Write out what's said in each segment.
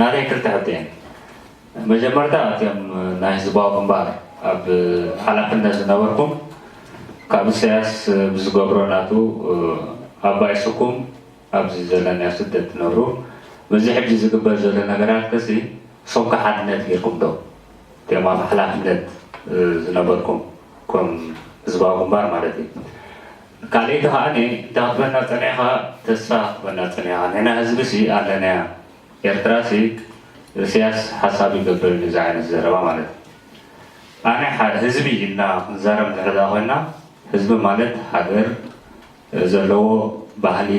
ናተይ ክልተ ሕቶ እየን። መጀመርታ እቲኦም ናይ ህዝባዊ ግንባር ኣብ ሓላፍነት ዝነበርኩም ካብ ኢሳያስ ብዝገብሮ ናቱ ኣባይስኩም ኣብዚ ዘለና ስደት ትነብሩ በዚ ሕጂ ዝግበር ዘሎ ነገራት ከሲ ሶምካ ሓድነት ጌርኩም ዶ እቲኦም ኣብ ሓላፍነት ዝነበርኩም ከም ህዝባዊ ግንባር ማለት እዩ። ካልኣይቲ ከዓ እንታይ ክትበና ፀኒዕካ ተስፋ ክትበና ፀኒዕካ ንሕና ህዝቢ ሲ ኣለና ኤርትራ ሲ ኢሳያስ ሓሳብ ይገብር እዚ ዓይነት ዘረባ ማለት እዩ። ኣነ ህዝቢ ኢልና ክንዛረብ ንሕዳ ኮይና ህዝቢ ማለት ሃገር ዘለዎ ባህሊ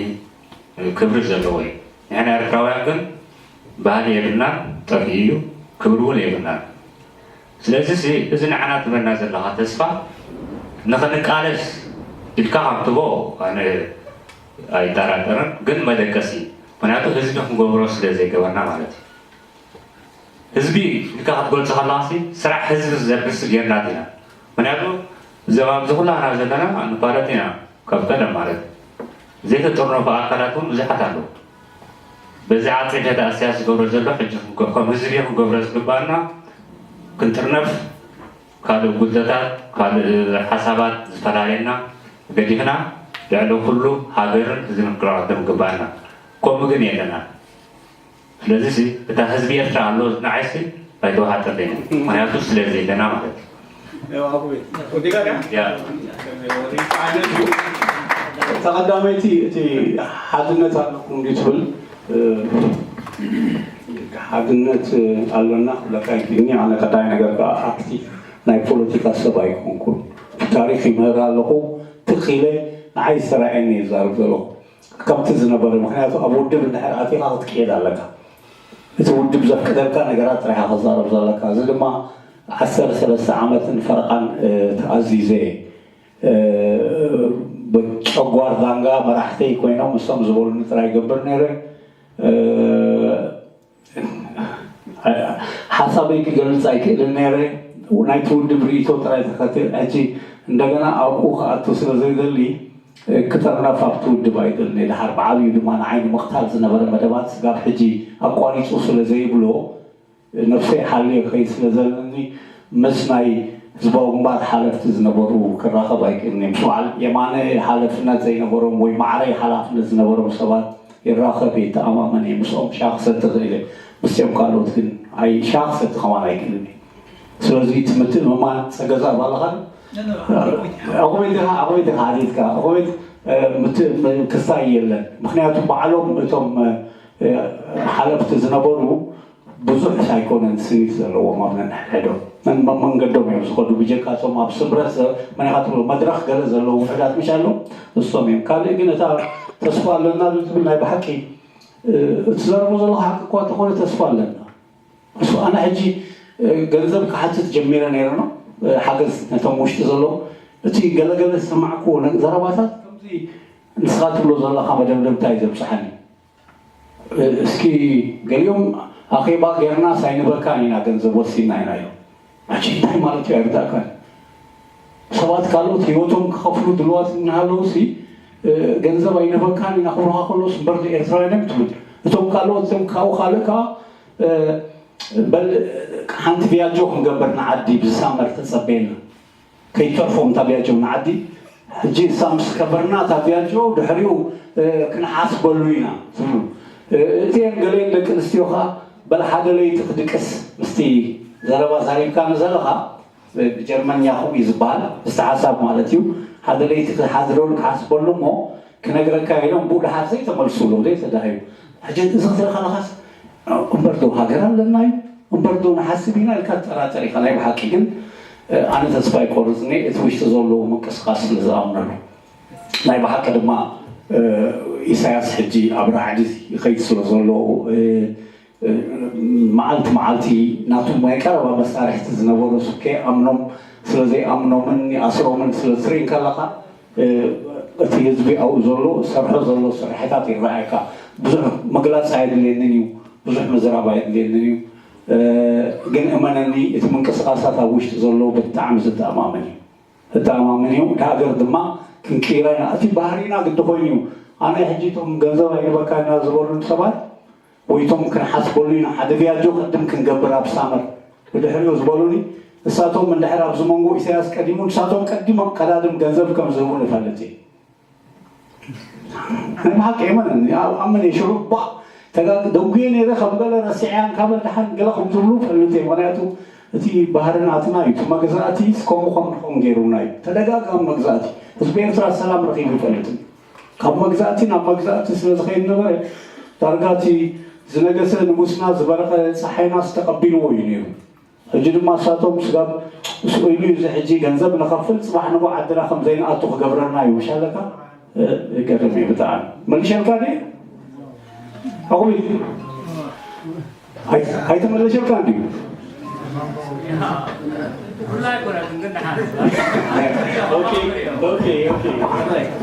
ክብሪ ዘለዎ እዩ። ንሕና ኤርትራውያን ግን ባህሊ የብልናን፣ ጠፊኡ እዩ፣ ክብሪ እውን የብልናን። ስለዚ እዚ ንዓና ትበና ዘለካ ተስፋ ንክንቃለስ ኢልካ ካብ ትቦ ኣነ ኣይጠራጠርን፣ ግን መደቀሲ ምክንያቱ ህዝቢ ክንገብሮ ስለ ዘይገበርና ማለት እዩ። ህዝቢ ኢልካ ክትገልፆ ከለካ ስራሕ ህዝቢ ዘብርስ ጌርና ኢና። ምክንያቱ እዞም ኣብዚ ኩላና ዘለና ንፋለጥ ኢና ካብ ቀደም ማለት ዘይተጠርነፉ ኣካላት እውን ብዙሓት ኣለዉ። በዚ ዓፂ ተተኣስያ ዝገብሮ ዘሎ ሕጂ ከም ህዝቢ ክንገብሮ ዝግባኣና ክንጥርነፍ ካልእ ጉድለታት ካልእ ሓሳባት ዝፈላለየና ገዲፍና ልዕሊ ኩሉ ሃገርን ህዝብን ክረቐደም ግባኣና። ከምኡ ግን የለና። ስለዚ እታ ህዝቢ ኤርትራ ኣሎ ንዓይሲ ኣይተዋሓጠለይ ምክንያቱ ስለዚ የለና ማለት እዩ። ተቐዳመይቲ እቲ ሓድነት ኣለኩም ድዩ ትብል? ሓድነት ኣሎና ክብለካ ይግኒ ኣነ ቀዳይ ነገር ከዓ ኣክቲቭ ናይ ፖለቲካ ሰብ ኣይኮንኩን። ታሪክ ይምህር ኣለኹ ትኺለ ንዓይ ዝተረኣየኒ ይዛርብ ዘለኹ ከምቲ ዝነበረ ምክንያቱ ኣብ ውድብ እንድሕር ኣቲኻ ክትክየድ ኣለካ። እቲ ውድብ ዘፍቅደልካ ነገራት ጥራይ ኢኻ ክዛረብ ዘለካ። እዚ ድማ ዓሰርተ ሰለስተ ዓመትን ፈረቓን ተኣዚዘ ጨጓር ዳንጋ መራሕተይ ኮይኖም እሶም ዝበሉኒ ጥራይ ይገብር ነይረ። ሓሳበይ ክገልፅ ኣይክእልን ነይረ። ናይቲ ውድብ ርእይቶ ጥራይ ተኸትል ሕጂ እንደገና ኣብኡ ክኣቱ ስለ ዘይደሊ ክጥርነፍ ኣብቲ ውድብ ኣይደልን እየ። ድሓር ብዓብዩ ድማ ንዓይ ንምቕታል ዝነበረ መደባት ስጋብ ሕጂ ኣቋሪፁ ስለ ዘይብሎ ነብሰይ ሓልዮ ክኸይድ ስለ ዘለኒ ምስ ናይ ህዝባዊ ግንባር ሓለፍቲ ዝነበሩ ክራኸብ ኣይክእልን እየ። ምስ በዓል የማነ ሓለፍነት ዘይነበሮም ወይ ማዕረይ ሓላፍነት ዝነበሮም ሰባት ይራኸብ እየ ይተኣማመን እየ። ምስኦም ሻሂ ክሰቲ እኽእል እየ። ምስቲኦም ካልኦት ግን ኣይ ሻሂ ክሰቲ ከማን ኣይክእልን እየ። ስለዚ እቲ ምትእምማን ፀገዛ ባለኻል ኣቑቤት ኢኻ ኣቑቤት ኢኻ ኣዴትካ ኣቑቤት ክስታይ የለን። ምክንያቱ ባዕሎም እቶም ሓለፍቲ ዝነበሩ ብዙሕ ኣይኮነን ስኒት ዘለዎም ኣብ ነንሕድሕዶም መንገዶም እዮም ዝኸዱ። ብጀካ እቶም ኣብ ስምረት መኒኻ ትብሎ መድረኽ ገለ ዘለዎም ውሕዳት ምሽ ኣሎ እሶም እዮም። ካልእ ግን እታ ተስፋ ኣለና ዝብል ናይ ብሓቂ እትዘርቦ ዘለኻ ሓቂ እኳ እንተኾነ ተስፋ ኣለና። እሱ ኣነ ሕጂ ገንዘብ ክሓትት ጀሚረ ነይረ ነው ሓገዝ ነቶም ውሽጢ ዘለዉ እቲ ገለገለ ዝሰማዕክዎ ዘረባታት ከምዚ ንስኻ ትብሎ ዘለኻ መደምደምታ እዩ ዘብፅሓኒ። እስኪ ገሊኦም ኣኼባ ጌርና ሳይንበካን ኢና ገንዘብ ወሲድና ኢና እዮም። ሕጂ እንታይ ማለት እዩ ኣይርዳእካን። ሰባት ካልኦት ህይወቶም ክኸፍሉ ድልዋት እናሃለዉ ሲ ገንዘብ ኣይንበካን ኢና ክብሉካ ከለውስ እምበር ኤርትራውያን እዮም ትብል። እቶም ካልኦት እቶም ካብኡ ካልእ ከዓ በል ሓንቲ ቢያጆ ክንገብር ንዓዲ ብዝሳመር ተጸበየና። ከይተርፎም እታ ቢያጆ ንዓዲ ሕጂ እሳ ምስ ከበርና እታ ቢያጆ ድሕሪኡ ክንሓስበሉ ኢና ትብሉ። እቲኤን ገለየን ደቂ ኣንስትዮ ከዓ በል ሓደ ለይቲ ክድቅስ ምስቲ ዘረባ ዛሪብካኒ ዘለኻ ብጀርመንኛ ከምኡ እዩ ዝበሃል ምስቲ ሓሳብ ማለት እዩ ሓደ ለይቲ ክሓድረሉ ክሓስበሉ እሞ ክነግረካ ኢሎም ብኡ ደሓር ዘይተመልሱ ኣለዉ ዘይተዳሃዩ ሕጂ እዚ ክትርኢ ከለኻስ እምበር ዶ ሃገር ኣለና እዩ እምበር ዶ ንሓስብ ኢና ኢልካ ትጠራጠር ኢኻ ናይ ብሓቂ ግን ኣነ ተስፋ ይቆርጽ እኔ እቲ ውሽጢ ዘለዉ ምንቅስቃስ ስለ ዝኣምነሉ ናይ ብሓቂ ድማ ኢሳያስ ሕጂ ኣብ ራዕዲ ይኸይድ ስለ ዘሎ መዓልቲ መዓልቲ ናቱ ናይ ቀረባ መሳርሕቲ ዝነበሩ ከይኣምኖም ስለ ዘይኣምኖምን ይኣስሮምን ስለ ትርኢ ከለኻ እቲ ህዝቢ ኣብኡ ዘሎ ዝሰርሖ ዘሎ ስርሕታት ይረኣየካ ብዙሕ ምግላፅ ኣየድልየንን እዩ ብዙሕ ምዝራብ ኣየድልየንን እዩ ግን እመነኒ እቲ ምንቅስቃሳት ኣብ ውሽጢ ዘሎ ብጣዕሚ ዝተኣማመን እዩ ዝተኣማመን እዩ እቲ ሃገር ድማ ክንቅይራ ኢና እቲ ባህሪና ግዲ ኮይኑ እዩ ኣነ ሕጂ እቶም ገንዘብ ኣይንበካ ኢና ዝበሉን ሰባት ጎይቶም ክንሓስበሉ ኢና፣ ሓደ ቪያጆ ቅድም ክንገብር ኣብ ሳመር ብድሕሪኡ ዝበሉኒ፣ ንሳቶም እንድሕር ኣብዚ መንጎ ኢሳያስ ቀዲሙ፣ ንሳቶም ቀዲሞም ቀዳድም ገንዘብ ከም ዝህቡ ንፈልጥ እዩ። ናይ ብሓቂ የመነኒ። ኣብ ኣመነ ሽዑ ባ ተጋ-፣ ደንጉየ ነይረ፣ ከም ገለ ረሲዐያን ካብ ደሓን ገለ ከም ዝብሉ ፈልጥ እየ። ምኽንያቱ እቲ ባህሪ ናትና እዩ። እቲ መግዛእቲ ከምኡ ከም ንኾን ገይሩና እዩ። ተደጋጋሚ መግዛእቲ። ህዝቢ ኤርትራ ሰላም ረኺቡ ይፈልጥን። ካብ መግዛእቲ ናብ መግዛእቲ ስለ ዝኸይድ ነበረ፣ ዳርጋ እቲ ዝነገሰ ንጉስና ዝበረቐ ፀሓይናስ ተቐቢልዎ እዩ ነይሩ። ሕጂ ድማ ንሳቶም ስጋብ ምስኡ ኢሉ እዩ እዚ ሕጂ ገንዘብ ንኸፍል፣ ጽባሕ ንጎ ዓድና ከም ዘይንኣቱ ክገብረና እዩ። ምሽ ኣለካ? እ፣ ይገርም እዩ ብጣዕሚ። መልሸልካ ድየ? ዕቑቢ? ኣይ-፣ ኣይተመለሸልካ እንድዩ? ኦኬ፣ ኦኬ፣ ኦኬ። ኦራይት።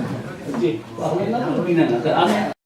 እዚ